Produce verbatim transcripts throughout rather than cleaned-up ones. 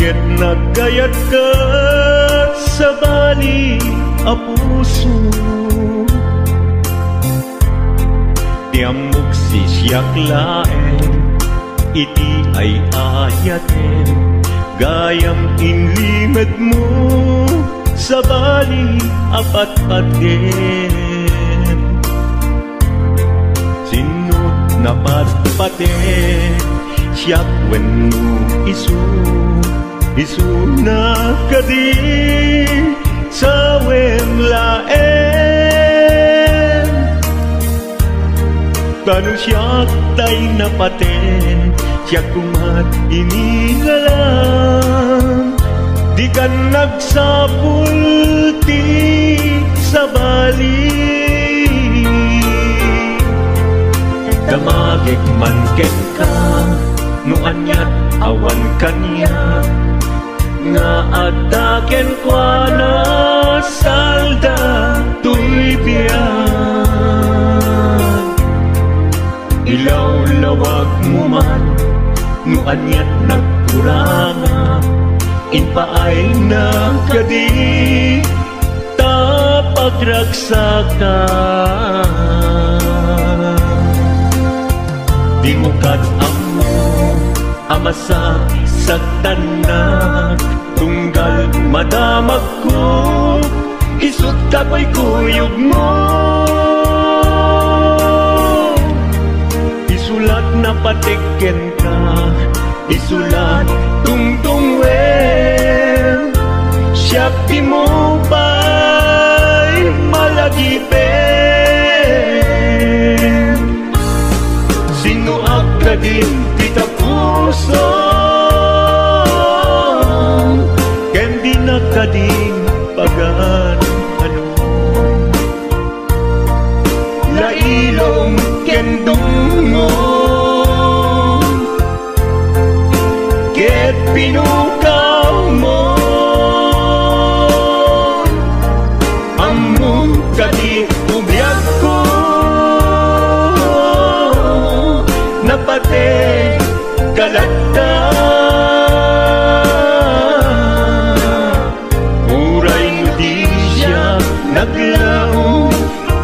Ket naggayatka, sabali a puso. Ti ammok sisiak laeng iti ay-ayatem, gayam inlimedmo, sabali a patpatem. Sinno ti napatpatem, siak wenno isu? Isuna kadi, sawem laeng. Ta no siak tay napaten, siak koma ti inilalang. Dikan nagsapul ti sabali. Damagek man kenka, no aniat awan kaniak, nga adda kenkuana salda toy biag. Ilawlawagmo man no aniat nagkurangak, impaayna kadi ta pagragsaka. Dimo kad ammo a masaksaktannak, tunggal madamagko, isut' kakuykuyogmo. Isulat napatek kenka, isulat tungtungwem, siak dimo pay malagipen. Sinnoak kadin ti tapusom, ken dinak kadin pagan-anom. Lailom ken dungngom ket pinukawmo. Ammom kadi ti biagko, napatek ka latta. Uray no di siak naglaom,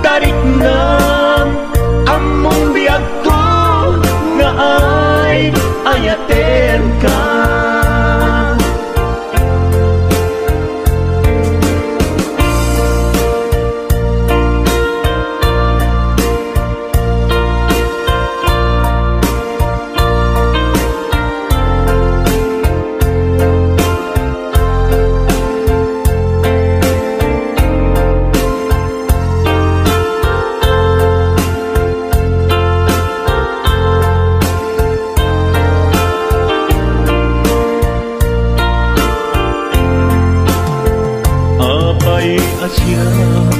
tariknam, ammom biagko nga ay-ayatenka. Apay a siak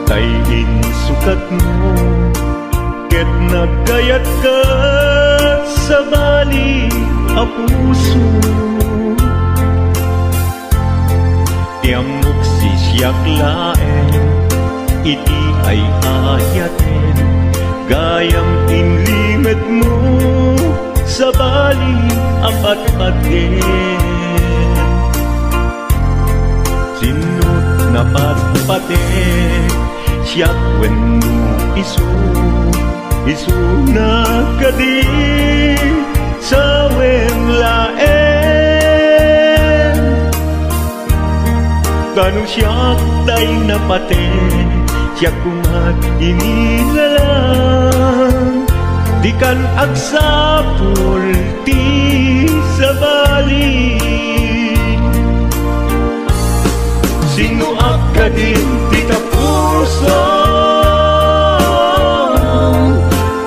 tay insukatmo, ket naggayatka, sabali a puso. Ti ammok sisiak laeng iti ay-ayatem, gayam inlimedmo, sabali a patpatem. Sinno ti napatpatek, siak wenno isu? Isuna kadi, sawem laeng. Ta no siak tay napatek, siak koma ti inilalang. Dikan agsapul ti sabali. Sinnoak kadin ti tapusom,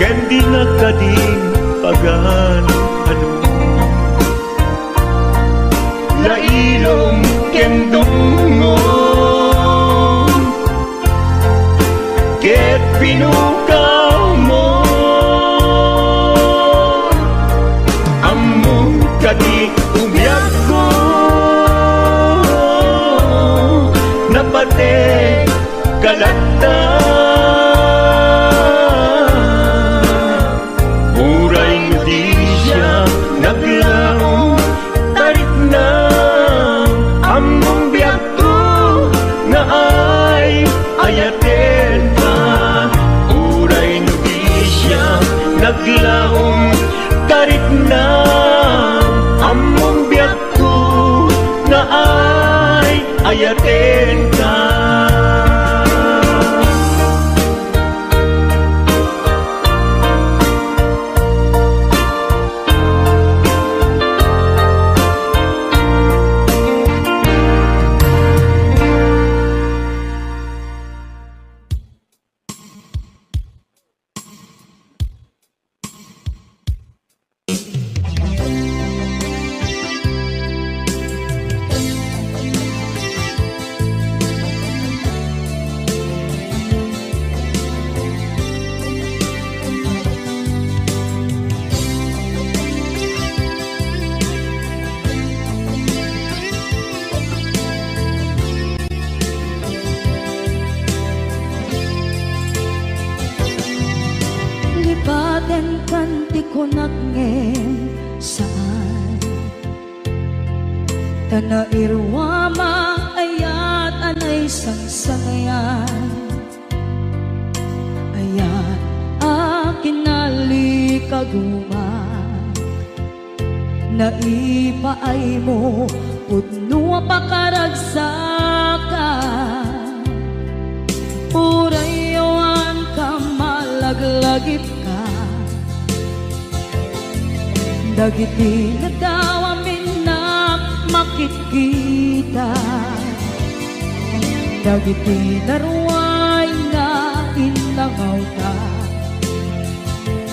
ken dinak kadin pagan-anom. Lailom ken dungngom ket pinukawmo. Ammom kadi ti biagko, napatek ka latta. Uray no di siak naglaom, tariknam, Ayatenka. Lipatenkan ti kunak ngem saan. Ta nairuamang ayat a naisangsangayan. Ayat a kinalikaguma. Naipaaymo pudno a pakaragsakan. Uray awanka, malaglagipka. Dagiti nadawam innak makitkita. Dagiti naruay nga innangawta.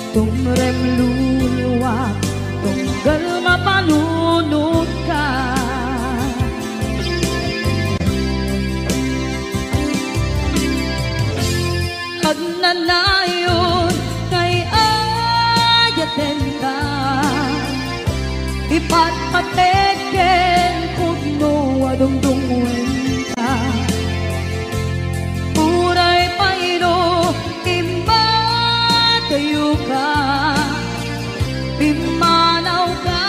Tumrem luluak, tunggal mapanunotka. Agnanayon nga ay-ayatenka. Ipatpatek ken pudno a dungdungngoenka. Uray pay no immadayoka, pimmanawka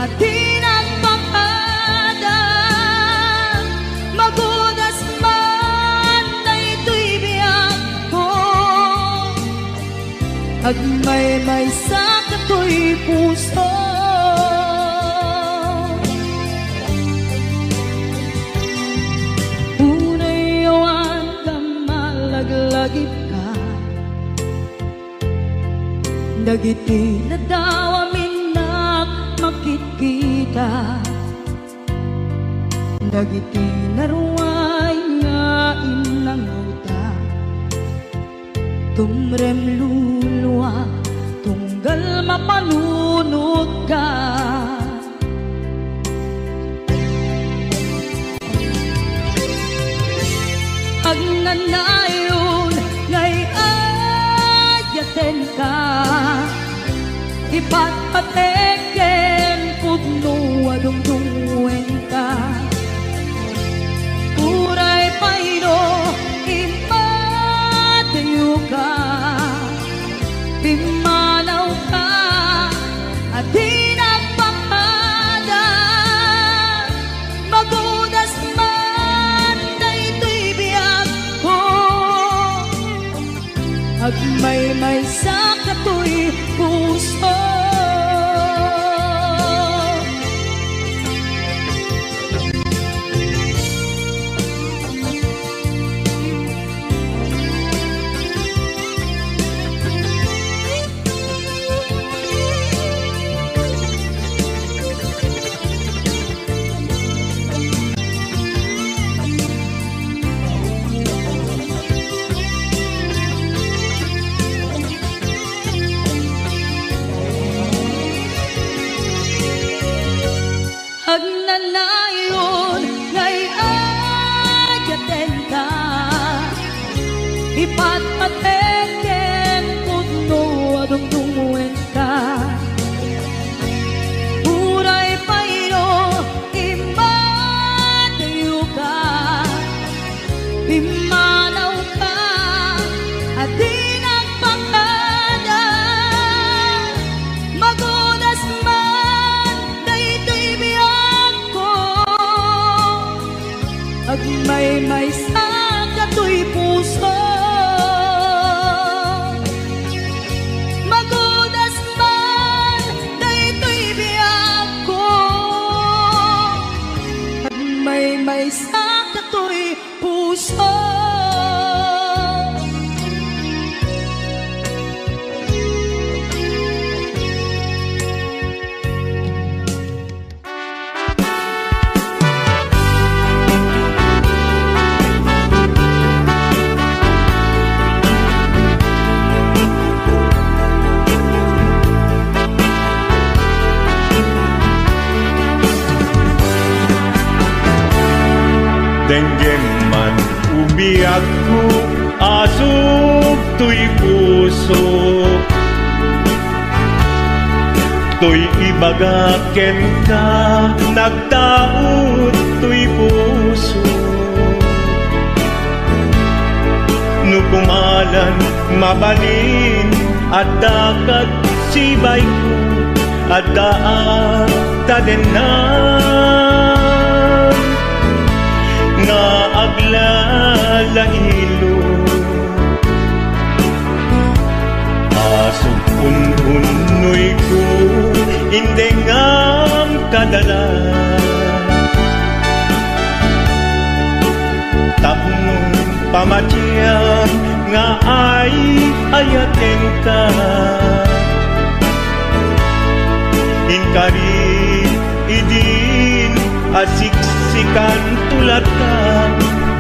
a di nagpakada. Magudas man daytoy biagko, agmaymaysa katoy puso. Uray awanka, malaglagipka. Dagiti nadawam innak makitkita. Dagiti naruay nga innangawta. Tumrem luluak, tunggal mapanunotka. Agnanayon nga ay-ayatenka. Ipatpatek ken pudno a dungdungngoenka. Uray pay no immadayoka, pimmanawka a di nagpakada. Magudas man daytoy biagko, agmaymaysa katoy puso. Sakatoy puso. Denggem man, o biagko, asug toy puso. Toy ibagak kenka, nagtaud toy puso. No kumalan mabalin, adda kad sibayko, adda a tadennan nga aglalahilo. Asug ununnoyko, indengam kadalan. Tapno pamatiam nga ay-ayatenka. Inkari idin a siksikanto latta,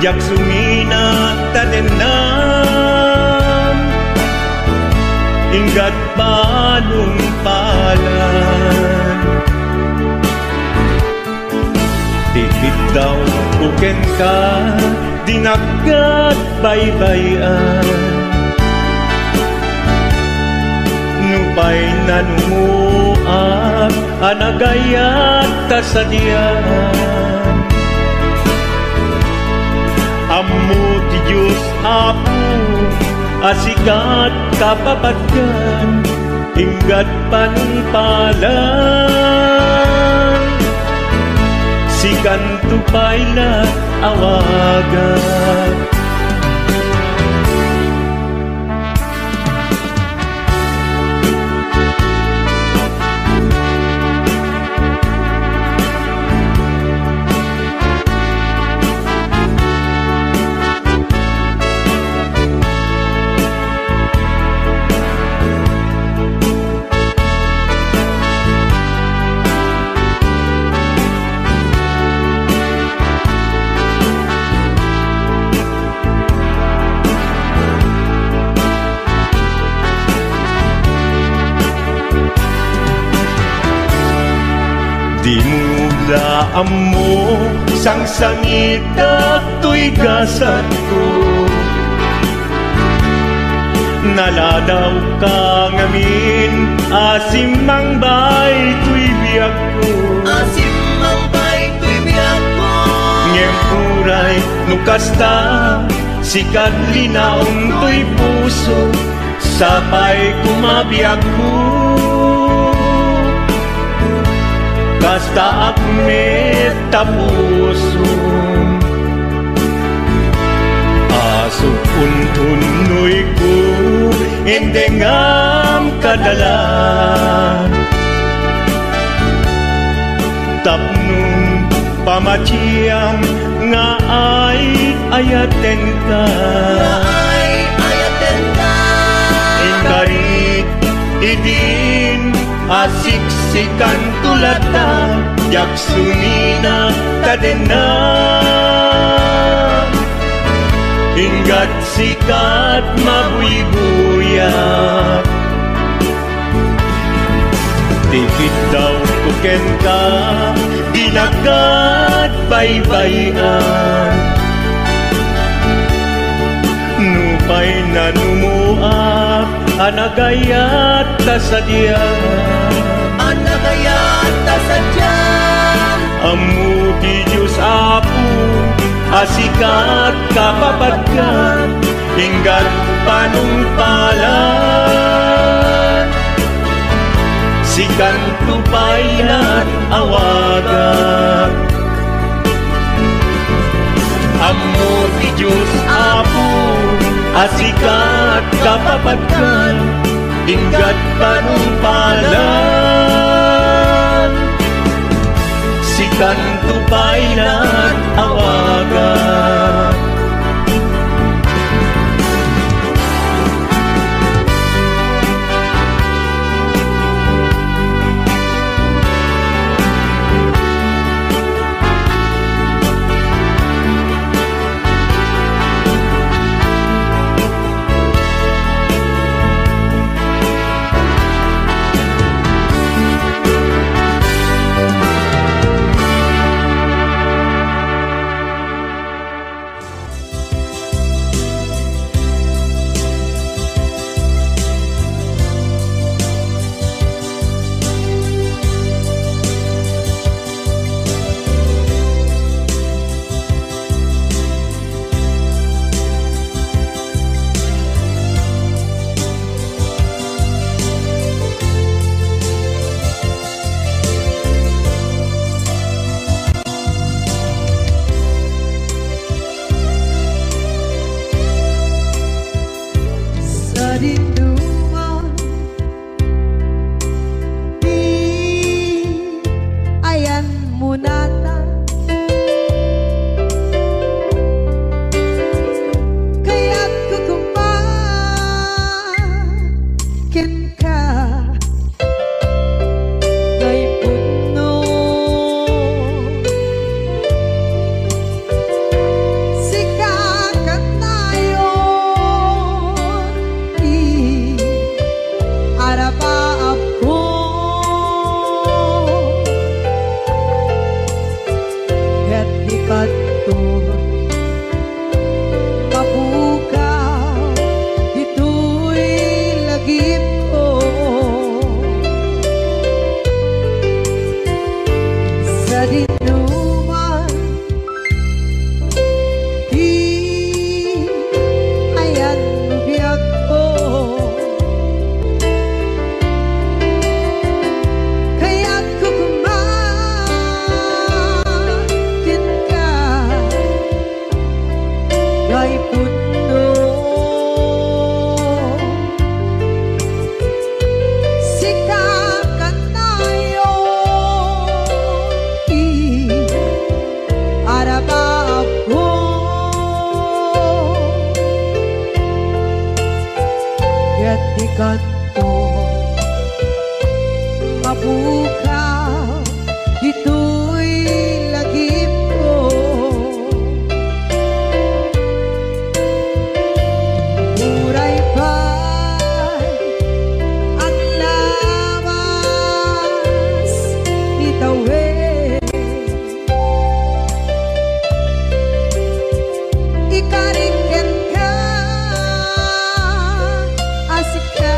diak sumina tadennan. Inggat panungpalan. Ti biddawko kenka, dinak ket baybay-an. Nupay nanumoak a nagayat ta sadian. Ammo ti Dios, Apo, a sikat kapapadkan, inggat panungpalan. Sikanto pay la awagan. Dimo la ammo, sangsangitak toy gasatko. Naladawka ngamin a simmangbay toy biagko. A simmangbay toy biagko. Ngem uray no kasta, sikat linaom toy puso, sapay koma biagko. Kastaak met ta puso. Asug ununnoyko, indengam kadalan. Tapno pamatiam nga ay-ayatenka. Nga ay-ayatenka. Inkari idin a siksikanto latta, diak sumina tadennan. Inggat sikat mabuybuyak. Ti biddawko kenka, dinak ket baybay-an. Nupay nanumoak a nagayat ta sadian. A nagayat ta sadian. Ammo ti Dios, Apo, a sikat kapapadkan, inggat panungpalan. Sikanto pay la awagan. Ammo ti Dios, Apo, a sikat kapapadkan, inggat panungpalan. Kanto pay nag-awagan. Sadinoman ti ayanmo natan, kayatko koma kenka. Nga ipudno, sika kanayon ti arabaabko. Ket di kanto mapukaw ditoy lagipko. Sadinoman ti ayanmo biagko, kayatko koma kenka. Nga ipudno, sika kanayon ti arabaabko. Ket di kanto mapukaw ditoy lagipko. Uray pay aglawas ti tawen, ikarik kenka a sika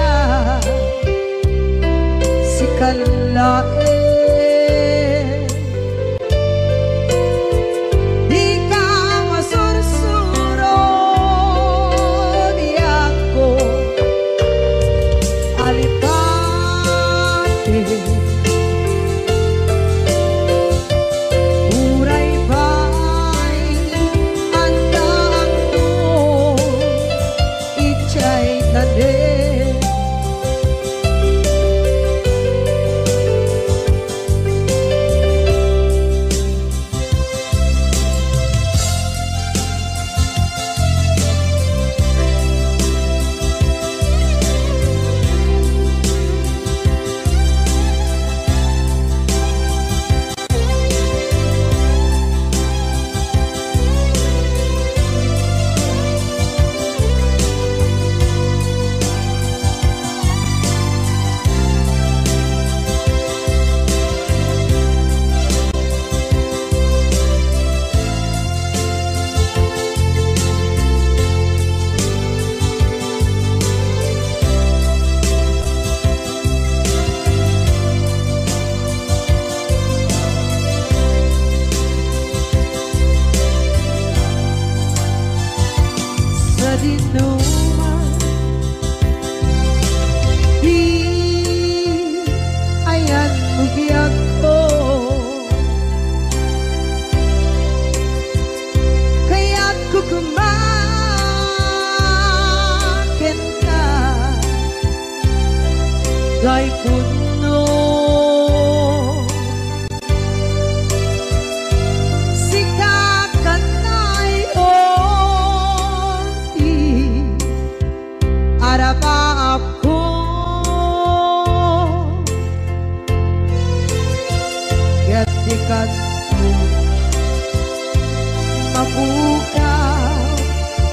Mapukaw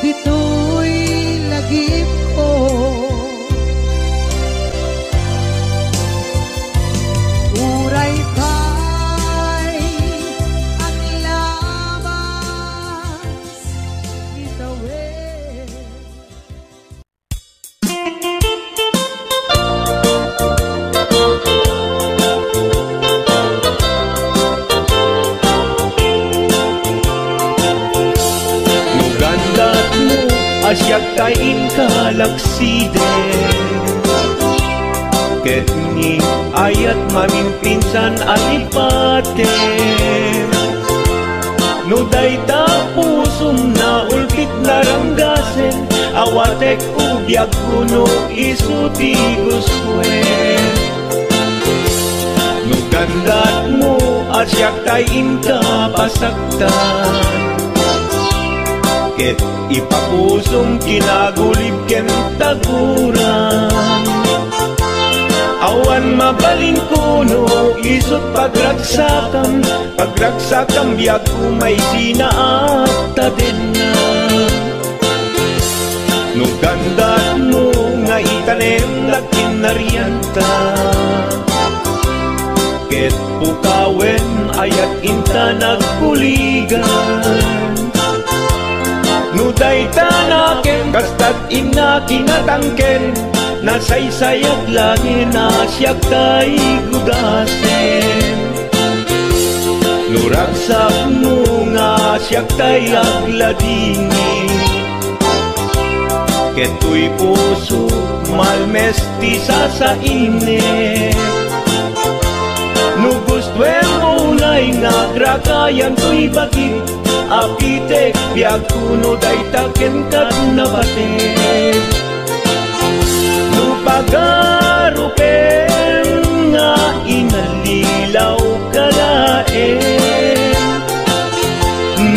ditoy lagipko. Uray pay aglabas itawid. No gandatmo a siak tay inka laksiden, ket ni ayat maminpinsan a lipatem. No dayta pusom naulpit naranggasen, awatek biagko no isu ti gustoen. No gandatmo a siak tay inka pasaktan, ket ipapusom kinagulib ken taguran. Awan mabalinko no isut pagragsakam, pagragsakam biagko maisina a tadenna. No gandatmo nga itanem dagiti narianta, ket pukawen ayat inta nagbuligan. No dayta nakem kastat inna kinatangken, nasaysayat laeng a siak tay gudasen. No ragsakmo nga siak tay agladingit, ket toy pusok malmes ti sasainit. No gustoem unay nga agrakayan toy bagik, apitek biagko no dayta kenka nabatek. No pagarupem nga inallilaw ka laeng,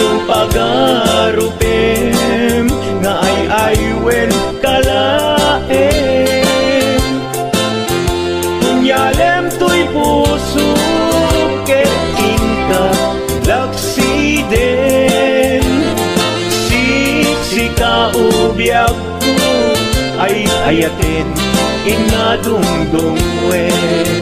no pagarupem nga ay-aywen ka laeng, kunyalem toy pusok ket inka laksiden. Siksika o biagko, ay-ayaten inna dungdungwen.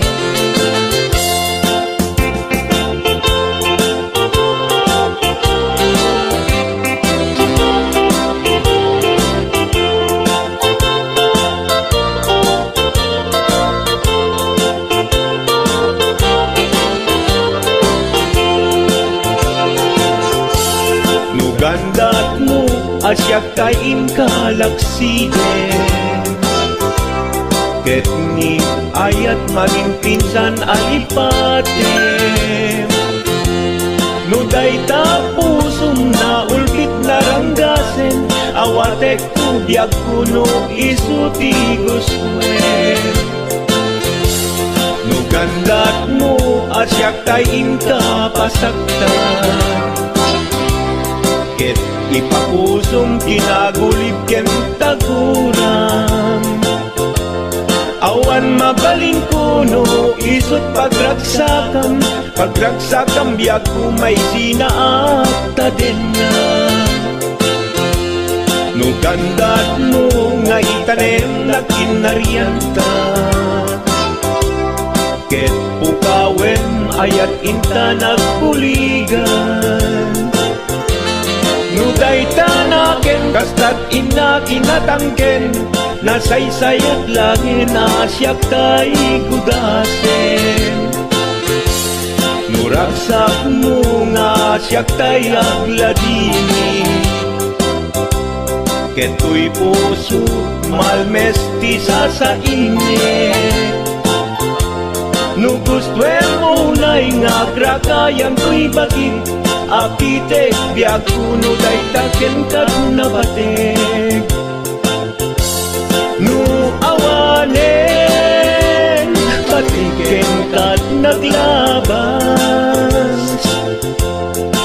No gandatmo a siak tay inka laksiden, ket ni ayat maminpinsan a lipatem. No dayta pusom naulpit naranggasen, awatek biagko no isu ti gustoen. No gandatmo a siak tay inka pasaktan, ket ipapusom kinagulib ken taguran. Awan mabalinko no isut pagragsakam, pagragsakam biagko maisina a tadenna. No gandatmo nga itanem dagiti narianta, ket pukawen ayat inta nagbuligan. No dayta nakem kastat inna kinatangken, nasaysayat laeng a siak tay gudasen. No ragsakmo nga siak tay agladingit, ket toy puso malmes ti sasainit. No gustoem unay nga agrakayan toy bagik, apitek biagko no dayta kenka nabatek. No awanen, pati kenka naglabas.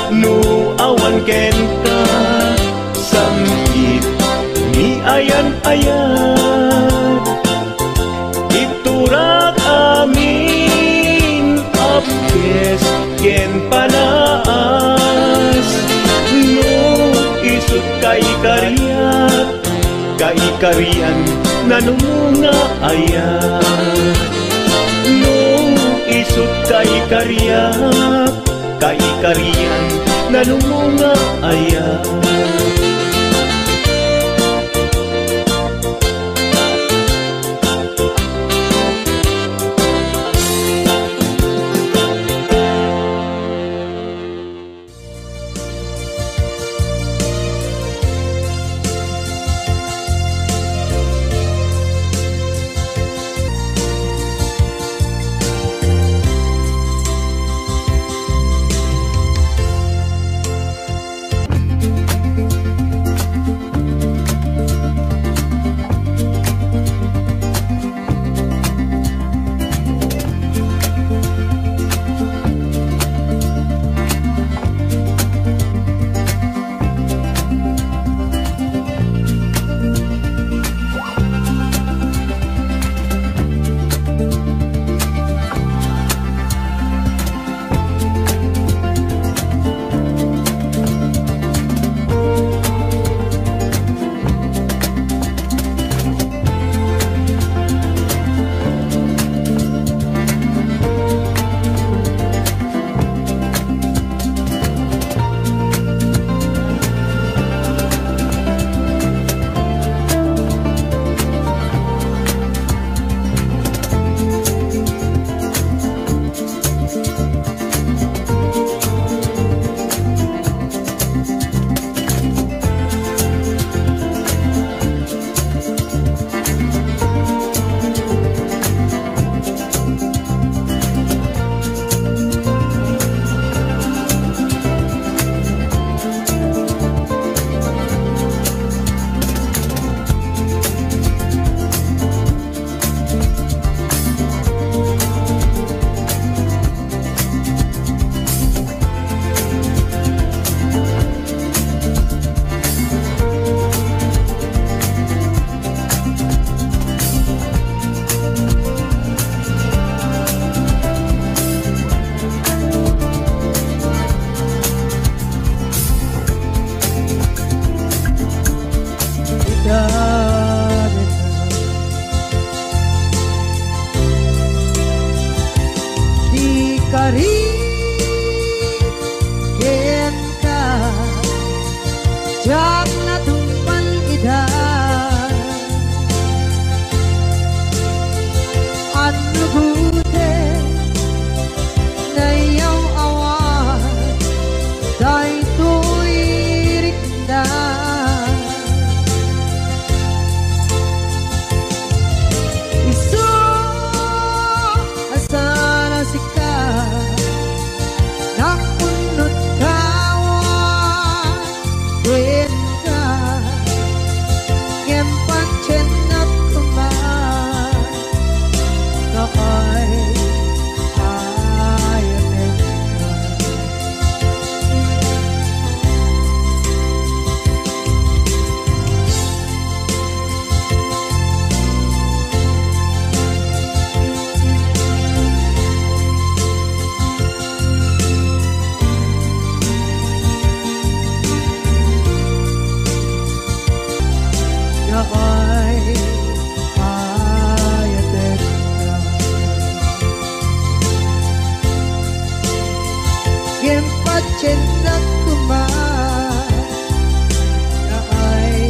No awan kenka, samkit ni ayan-ayan. Iturak amin a pies ken pana Kaikarian, nanumo nga aya? No isut' kaikariak, kaikarian, nanumo nga aya? Di karit kenka, diak natungpal ida. Annuguten, nayaw-awan daytoy rikna. Isu a saan a sika, nakunot kawan kenka, ngem patiennak koma. Nga ay, ay, ay, ay. Nga ay, ayatekka. Ngem patiennak koma, nga ay,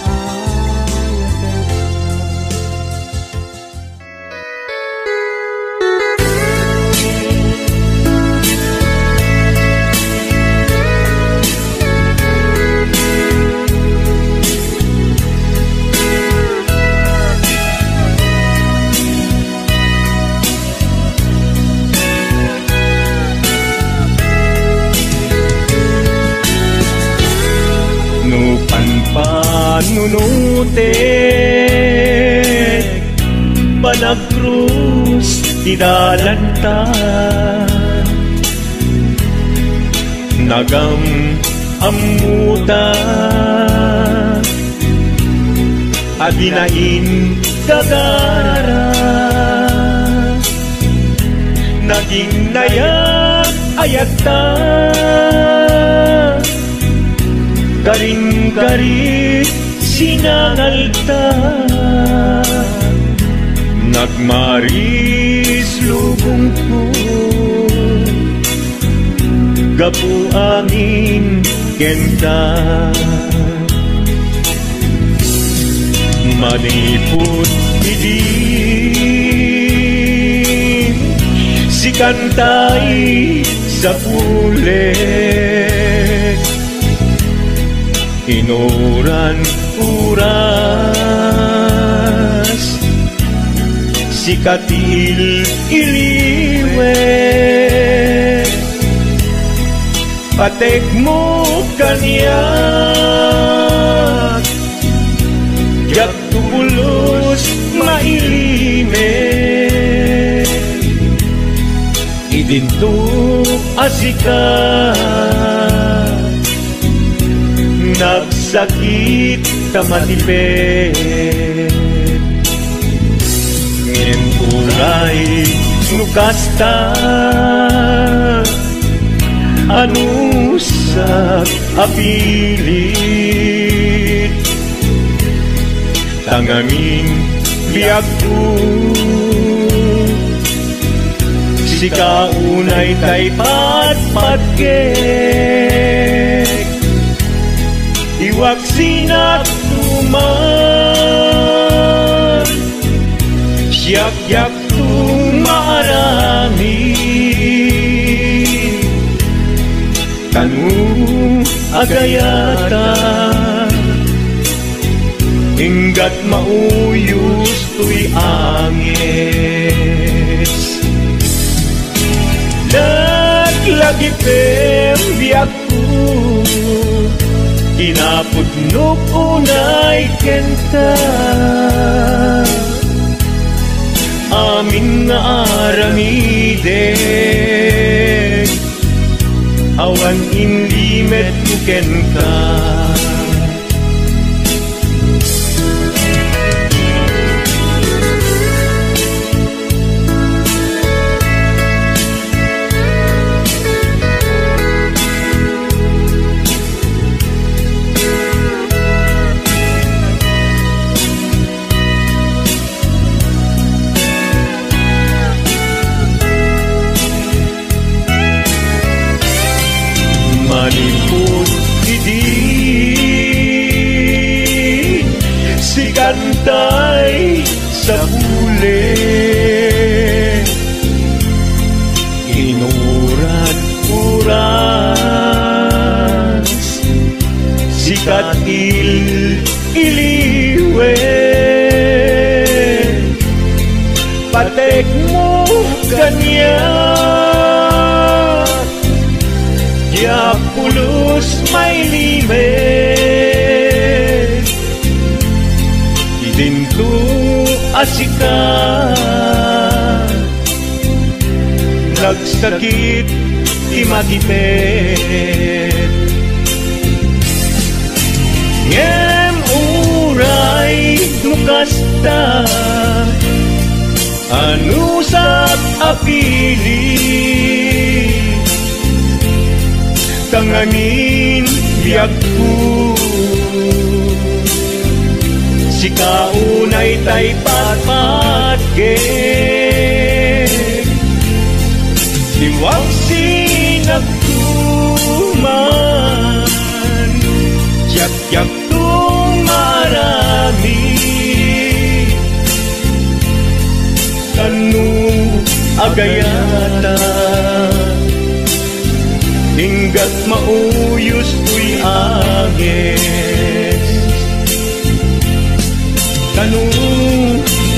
ayatekka. No panpanunutek, panagkrus ti dalanta. Nagam-ammota a dina ingagara. Naging nayag-ayagta, karin-karit sinangalta, nagmaris lubongko, gapu amin kenka. Manipud idi, sikan tay sapulek. Inuran oras, sika ti il-iliwek. Patekmo kaniak, diak pulos mailimek. Idinto a sika, nagsakit ta matipet. Ngem uray no kasta, anusak a pilit. Tangamin biagko, sika unay tay patpatkek. Iwaksinak tuman, siak diak tumaaramid. Kano agayata, inggat mauyos toy anges. Laglagipem biagko, kinapudnok unay kenka. Amin nga aramidek, awan inlimetko kenka. Manipud idi, sikan tay sapulek. Inuran oras, sika ti il-iliwek. Patekmo kaniak, diak pulos mailimek. Idinto a sika, nagsakit ti matipet. Ngem uray no kasta, anusak a pilit. Tangamin biagko, sika unay tay patpatkek. Iwaksinak tuman, diak diak tumaaramid. Kano agayata, inggat mauyos toy anges. Kano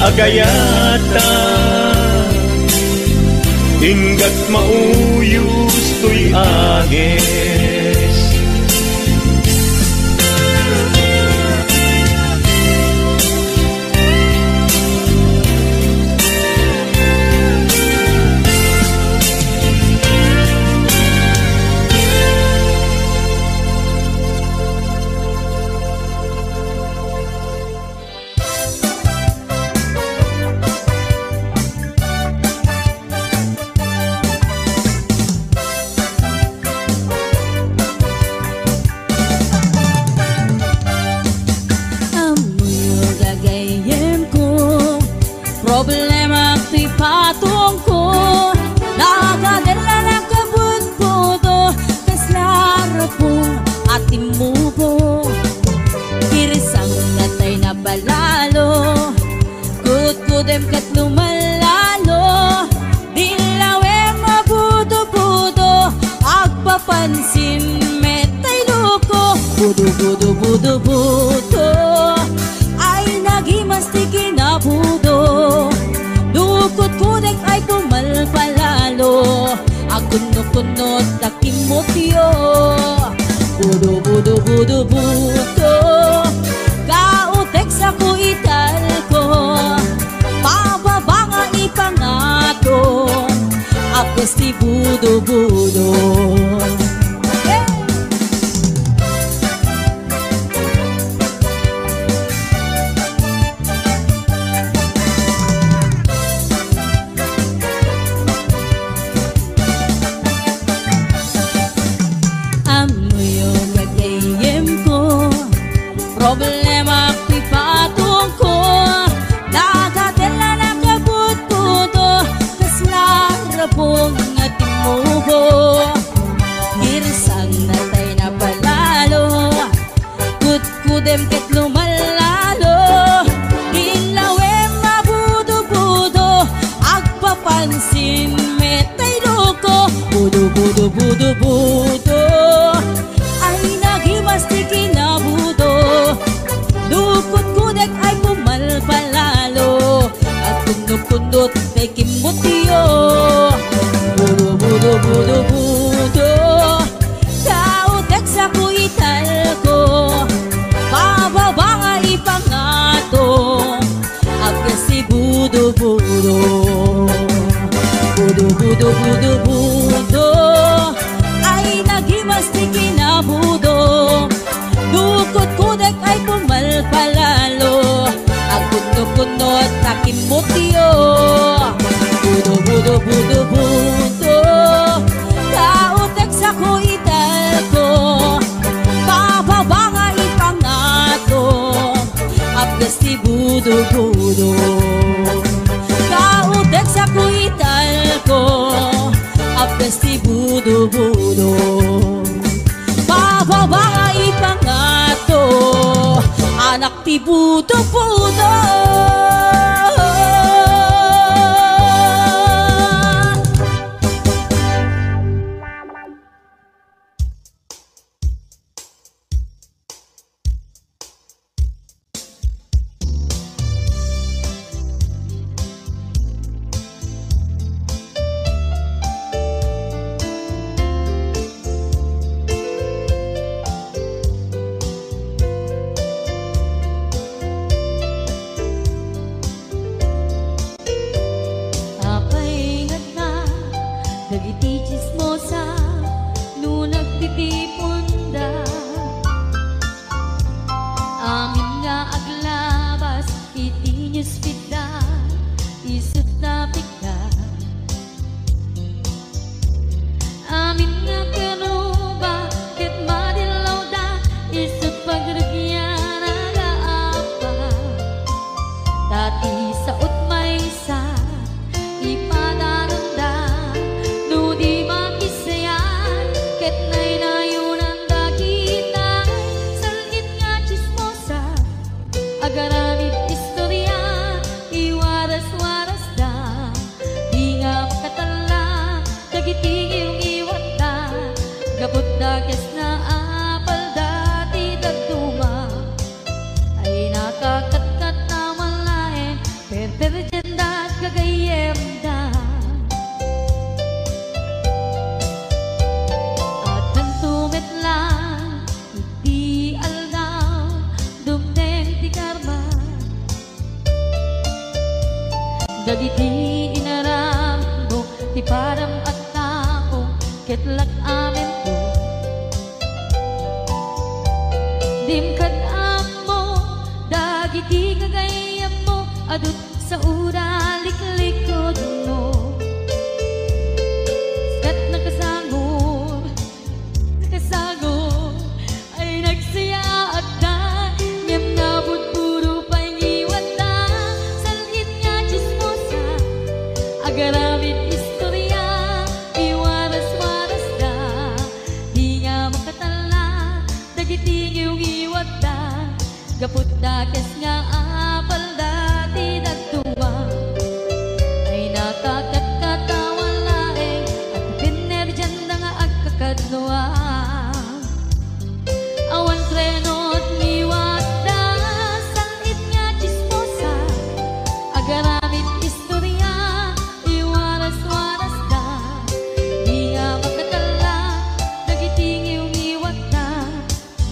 agayata, inggat mauyos toy anges. Pansin met tay loko, budo, budo, budo, budo. Ay, nagimas ti kinabudo. Lukot kudek ay pumalpalalo. Agkunno-kunnot ta kimmutyo. Budo, budo, budo, budo. Kautek sako italko. Pababa nga ipangato. Apes ti budo-budo. Ammoyo gagayyemko, problema ti patungko, dagatella nakabutbuto, kasla rabong nga timmubo. Girsang natay napalalo, kudkudem ket lumallalo. Inlawem a budo-budo, agpapansin met tay loko. Budo, budo, budo, budo. Ay, nagimas ti kinabudo. Lukot kudek ay pumalpalalo. Agkunno-kunnot tay kimmutyo. Budo, budo, budo, budo. Kautek sako italko. Pababa nga ipangato. Apes ti budo-budo. Budo, budo, budo, budo. Ay, nagimas ti kinabudo. Lukot kudek ay pumalpalalo. Agkunno-kunnot ta kimmutyo. Budo, budo, budo, budo. Kautek sako italko. Pababa nga ipangato. Apes ti budo-budo. Kautek sako italko. Apes ti budo-budo. Pababa nga ipangato. Anak ti budo-budo. Apay ngarud dagiti chismosa no nagtitiponda? Amin nga aglabas iti newsfeedda, isutda pikda. Amin nga karuba ket madillawda, isut pagrugiana nga apa. Ta ti sao't maysa, ipadananda no di makisayat, ket naynayonanda kitay. Sal-it nga chismosa, agaramid istoria, iwaras-warasda. Di nga makatalla dagiti ngiwngiwatda, gapu ta kes nga apalda ti dadduma. Ay, nakakatkat awan laeng perperdianda gagayyemda. Addanto met laeng iti aldaw, dumteng ti karma. Dagiti inaramidmo ti padam a tao, ket lak-amento. Dim kad ammo dagiti gagayyemmo, adu ti saoda liklikudmo. Ket nakasangor, nakasangor, ay nagsayaatda, ngem nabudbudo pay ngiwatda. Sal-it nga chismosa, agaramid istoria, iwaras-warasda. Di nga makatalla dagiti ngiwngiwatda, gapu ta kes nga apalda ti dadduma. Ay, nakakatkat awan laeng a ti pinerdianda nga agkakadua.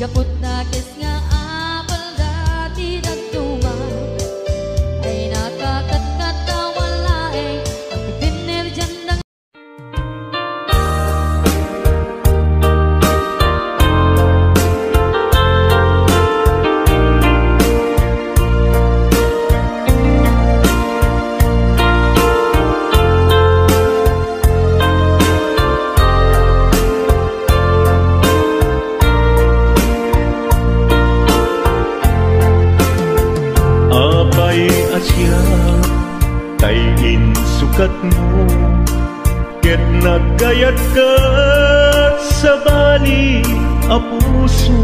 Put dakes nga apel dati dadduma ay nakakatkat a wala ay agpinner dian dang- Apay a siak tay insukatmo, ket nagkayatkat sabali a puso.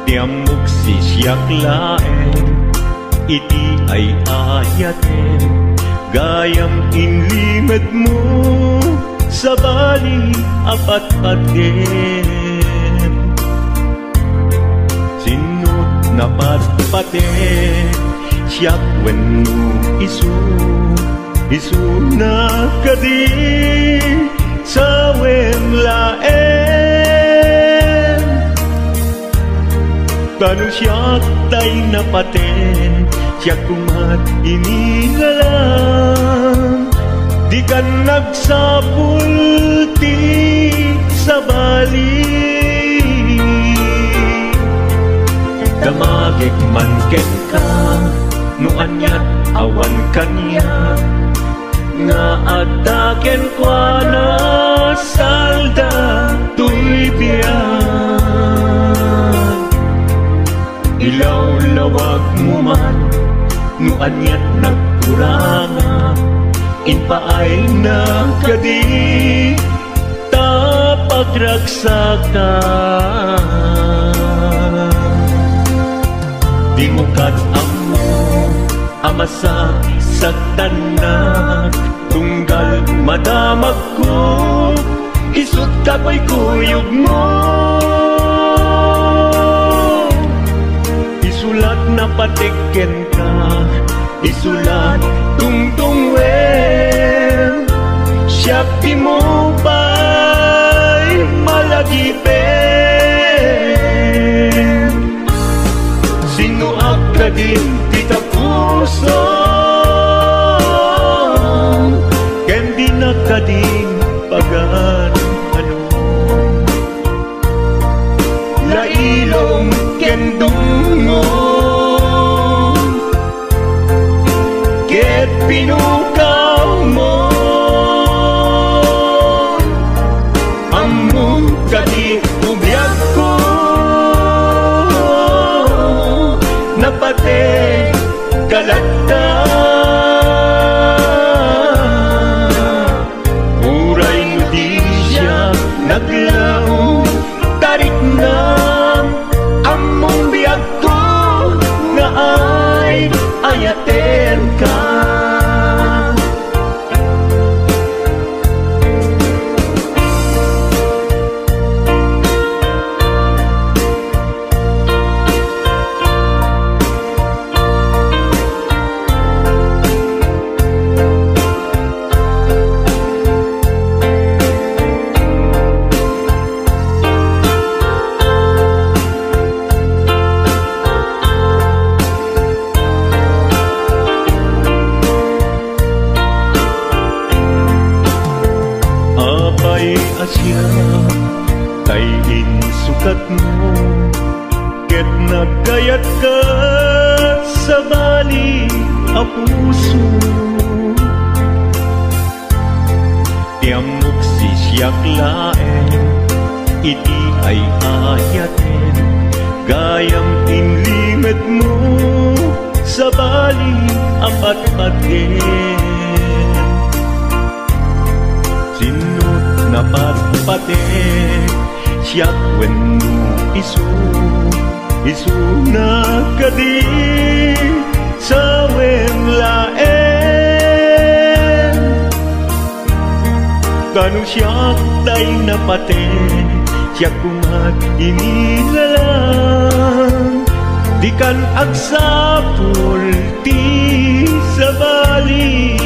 Ti ammok sisiak laeng iti ay-ayatem, gayam inlimedmo sabali a patpatem. Sinno napatpatek siak wenno isu? Isuna kadi sawem laeng. Ta no siak tay napaten, siak koma ti inilalam. Dikan nagsapul ti sabali. Damagek man kenka, no aniat awan kaniak, nga adda kenkuana salda toy biag. Ilawlawagmo man no aniat nagkurangak, impaayna kadi ta pagragsaka. Dimo kad ammo a masaksaktannak, tunggal madamagko, isut' kakuykuyogmo. Isulat napatek kenka, isulat tungtungwem, siak dimo pay malagipen. Sinnoak kadin ti tapusom, ken dinak kadin pagan-anom. Lailom ken dumngom ket pinukawmo. Ammom kadi ti biagko, napatek ka latta. Uray no di siak naglaom, tariknam, ammom biagko nga ay-ayatenka. Apay a siak tay insukatmo, ket nagkayatkat sabali a puso. Ti ammok sisiak laeng iti ay-ayatem, gayam inlimedmo sabali a patpatem. Sinno napatpatek siak wenno isu, isuna kadi sawem laeng. Ta no siak tay napatek, siak koma ti inilalam. Dikan agsapul ti sabali.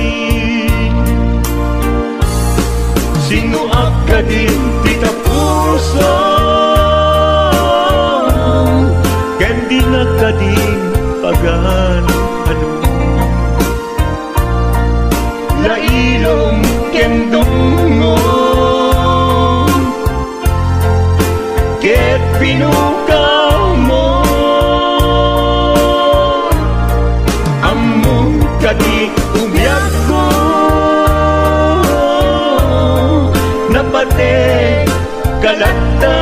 Sinnoak kadin ti tapus Pinukawmo, ammom kadi ti biagko, napateg ka latta.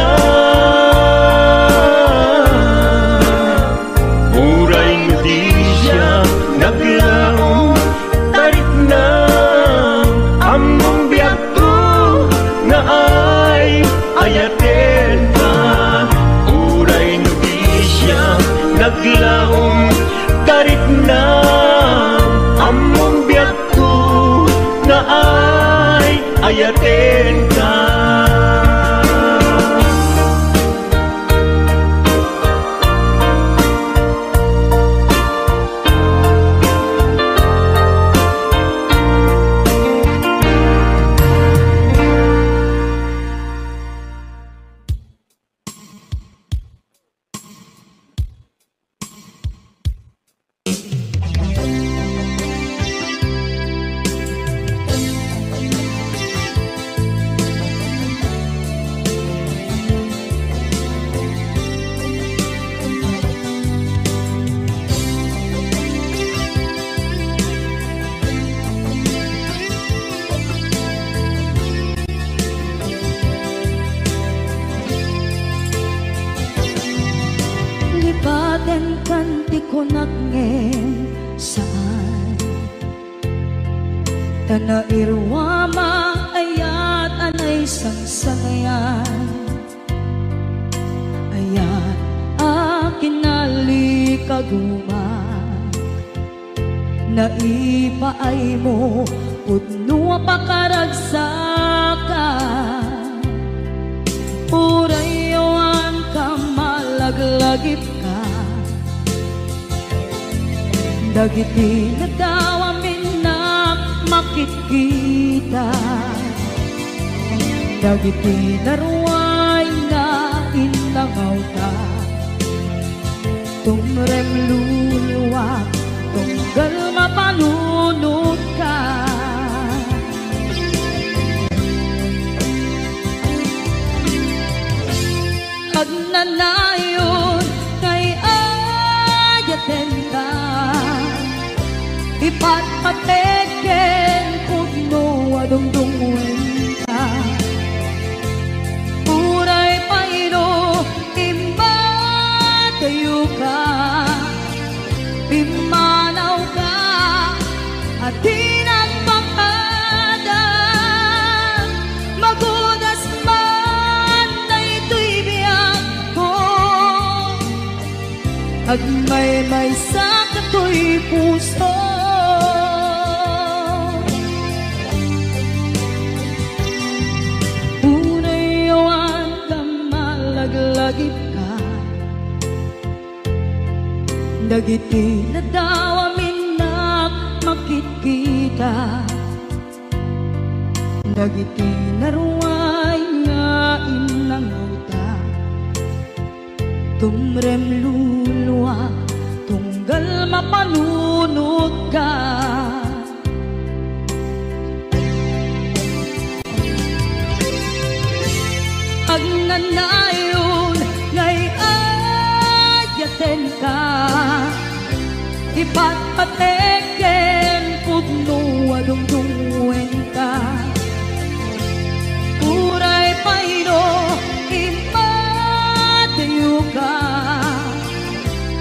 Uray no di siak naglaom, tarikna, ammom biagko nga ay-ayatenka. Uray no di siak naglaom, tarikna, ammom biagko nga ay-ayatenka. Lipatenkan ti kunak ngem saan. Ta nairuam a ayat a naisangsangayan, ayat a kinalikaguma. Naipaaymo pudno a pakaragsakan. Uray awan ka malaglagipka, dagiti nadawaminnak makitkita, dagiti naruay nga innangawta. Tumrem luluak, tunggal mapanunotka. Agnanayon nga ay-ayatenka, ipatpateg ken pudno a dungdungngoenka. Uray pay no immadayoka, pimmanawka a di nagpakada. Magudas man daytoy biagko, agmaymaysa katoy puso. Uray awan ka malaglagipka, dagiti nadawaminnak makitkita, dagiti naruay nga innangawta. Tumrem luluak, tunggal mapanunotka. Agnanayon nga ay-ayatenka, ipatpateg ken pudno a dungdungngoenka. Uray pay no immadayoka,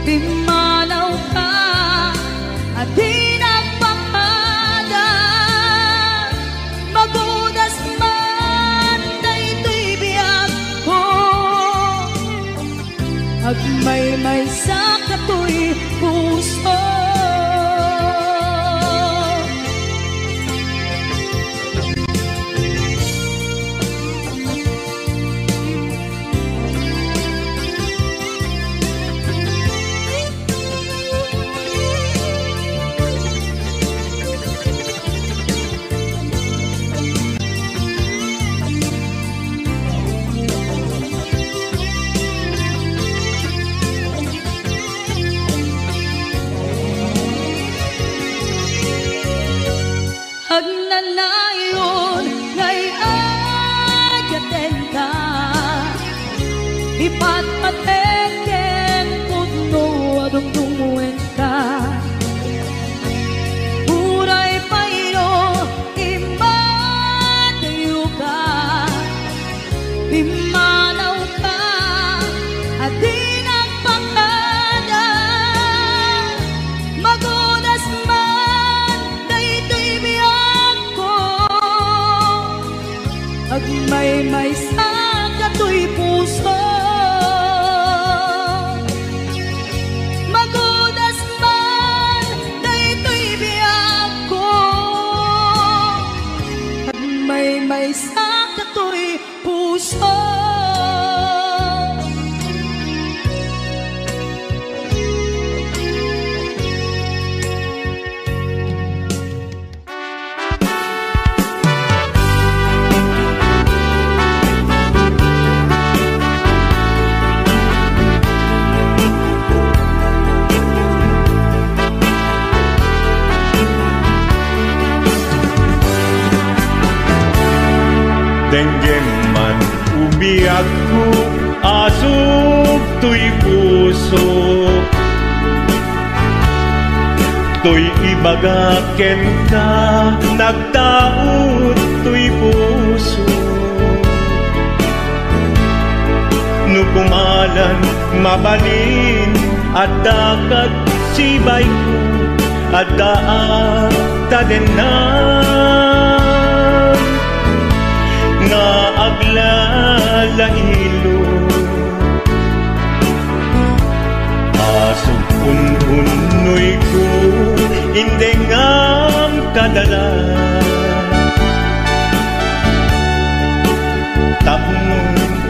pimmanawka a di nagpakada. Magudas man daytoy biagko, agmaymaysa katoy puso. Agmaymaysa katoy puso, magudas man daytoy biagko. Agmaymaysa katoy puso. Denggem man, o biagko, asug toy puso. Toy ibagak kenka, nagtaud toy puso. No kumalan, mabalin, adda kad sibayko, adda a tadennan nga aglalailo. Asug ununnoyko, indengam kadalan. Tapno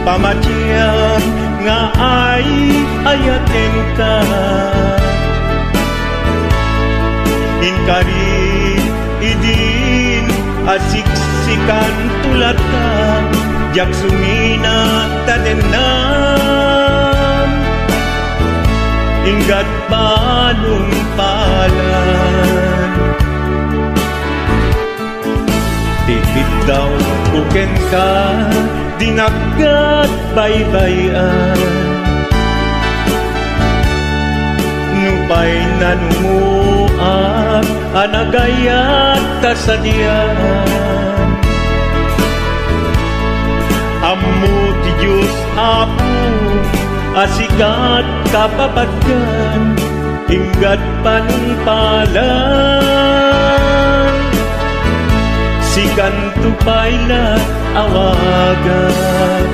pamatiam nga ay-ayatenka. Inkari idin a siksikan to latta, diak sumina tadennan. Inggat panungpalan. Ti biddawko kenka, dinak ket baybay-an. Nupay nanumuak a nagayat ta sadian. Ammo ti Dios, Apo, a sika ti kapapatgan, inggat panungpalan. Sikanto pay la awagak.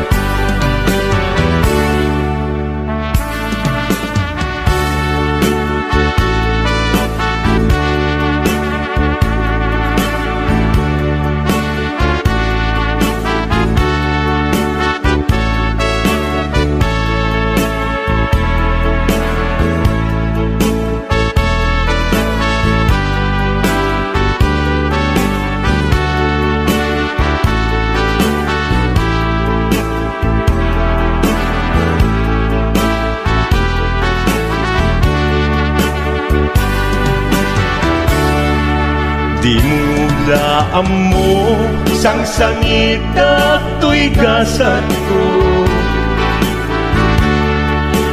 Dimo la ammo, sangsangitak toy gasatko.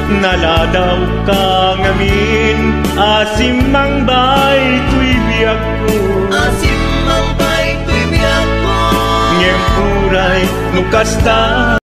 Naladawka ngamin a simmangbay toy biagko. A simmangbay toy biagko. Ngem uray no kasta,